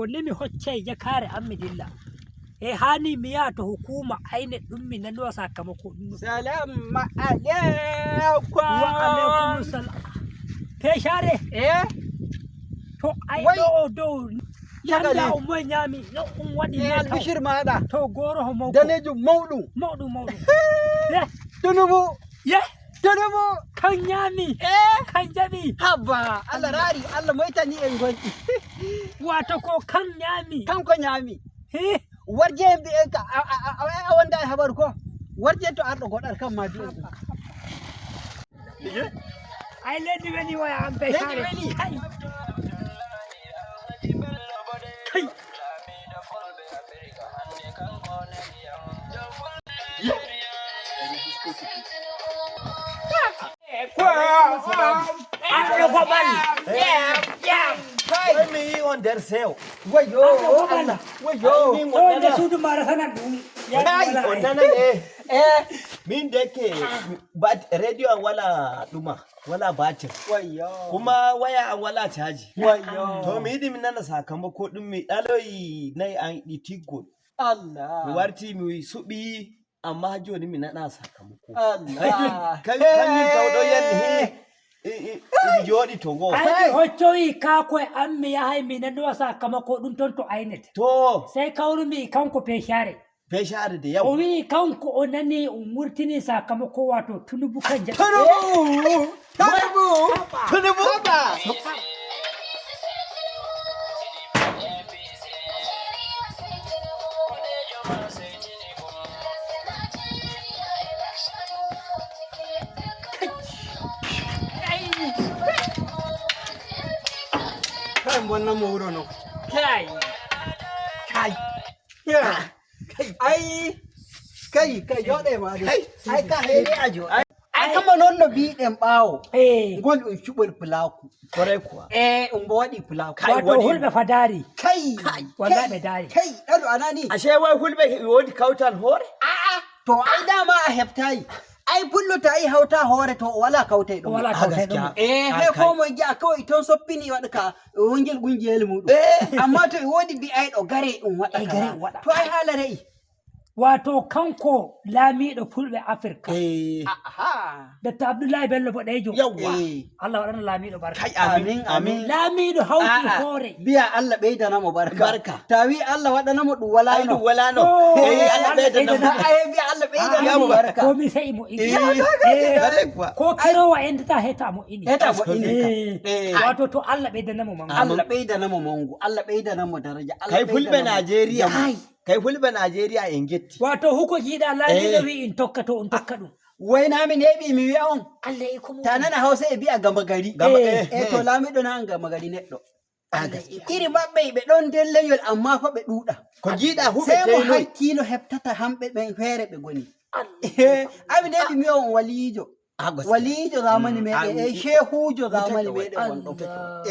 Ni mi hoccai jakare am mi dilla. E hani mi yaha to hukuma INEC ɗum mi nanowa sakamako ɗum. Salamu alaikum. Wa alaikum salam. Feshare. Eh? To ai Wai. ɗo dow Shagali. yanda ummo nyami no um waɗi Eh, ne albishir maɗa. To goro ho mawko. Danejum mawɗum. Mawɗum mawɗum. Ye. Tinubu. Ye. Tinubu. Kan nyami. Eh? Kan jaɓi. Habba, Allah rari, Allah moytani en gonɗi. Wato ko kan nyami. Kanko ñaami. He. Warje en mbi en ka a wonda e habaru ko. Warje to arɗo goɗal kam ma mbi en ɗum. Ai leddi weli waya am feshare. Leydi weli. Kai. Kai. Arɗo goɓal. Wai mi yi on nder seyo. Wayyo Arɗo goɓal. Allah. Wayyo. Min Ɗo on nde nana. suudu maɗa sanan ɗum. Kai, on nana eh. Eh. Min da yake radio an wala ɗuma, wala batir. Wayyo. Kuma waya an wala caji. Wayyo. To mi yiɗi mi nana sakamako ɗum mi ɗaloyi nayi an ɗi tiggol. Mi Allah. warti mi suɓi amma ha joni mi nana sakamako. Allah. Kan min taw ɗo yanni hi ɗum jooɗi to goo. Ai mi hoccoyi kakoye am mi yahay mi nanowa sakamako ɗum toon to INEC. To Sai kawrumi kanko feshare. feshare da O yau. wi kanko o nani um wurtini sakamako wato Tinubu kan jaɓi. Tinubu. Tinubu. Tinubu. Haba. Kai wannan mo wuro no. Kai. Kai. Ai kai kai joɗe ma dai. Ai ka heri ajo. Ai kama non no biɗen ɓaawo. Eh. Ngol ɗum cuɓol pulaku. Kwarai kuwa. Eh, um bo waɗi pulaku. Kai, Wato waɗi- hulɓe fadari. Kai. Wallahi ɓe daari. Kai, ɗaɗo anani. Ashe wai hulɓe wodi kautal hore? A'a, to ai dama a heftayi. Ai pullo ta ai hauta hoore to o wala kawtai ɗum. O wala A kawtai gaskiya. ɗum. Eh, Ah, he kai. ko moye gi'a kawai ton soppini waɗa ka wongel gungiyel muɗum. Eh. Amma to e woodi bi'ayɗo gare ɗum waɗa Eh, gare kaza. ɗum waɗa. To ai haala re'i. Wato kanko laamiɗo fulɓe Afirka. Eh. Aha. Dr. Abdullahi Bello Boɗejo. Yawwa. Eh. Allah waɗana laamiɗo barka. Kai amin amin. Laamiɗo hawti A'a, hoore. biya Allah ɓeydanamo barka. Barka. Ta wi Allah waɗanamo ɗum wala Ai no. ɗum wala no. Oh, Eh, Allah ɓeyda Allah na. Ai biya Allah ɓeydanamo Yawwa. barka. Komi sai mo ini. Eh, Eh, kwarai kuwa. Ko kirowa endata heta mo ini. Heta mo ini. Eh, Eh. Wato to Allah ɓeydanamo mangu. Allah ɓeydanamo mangu, Allah ɓeydanamo daraja. Allah Kai fulɓe ɓeydanamo Najeriya. jamu. Kai fulɓe Najeriya en getti. Wato huko jiiɗa laamiɗo Eh. wi in tokka to on tokka ɗum. Waynami neɓi mi wi'a on. Allah e ko muɗum. Ta nana Hausa e bi'a gama gari. Gama Eh. Eh to lamiɗo na an gama gari neɗɗo. A gaskiya. Iri maɓɓe ɓe ɗon nder lenyol amma fa ɓe ɗuuɗa. Ko jiiɗa huɓe Sai mo teinoy. hakkilo heɓtata hamɓe ɓen feere ɓe goni. Allah. Ami neɓi mi wi'a on waliyijo. A gaskiya. Waliyijo zamani meɗen Ah, e shehujo zamani Mutake wai. meɗen wonɗon. Allah.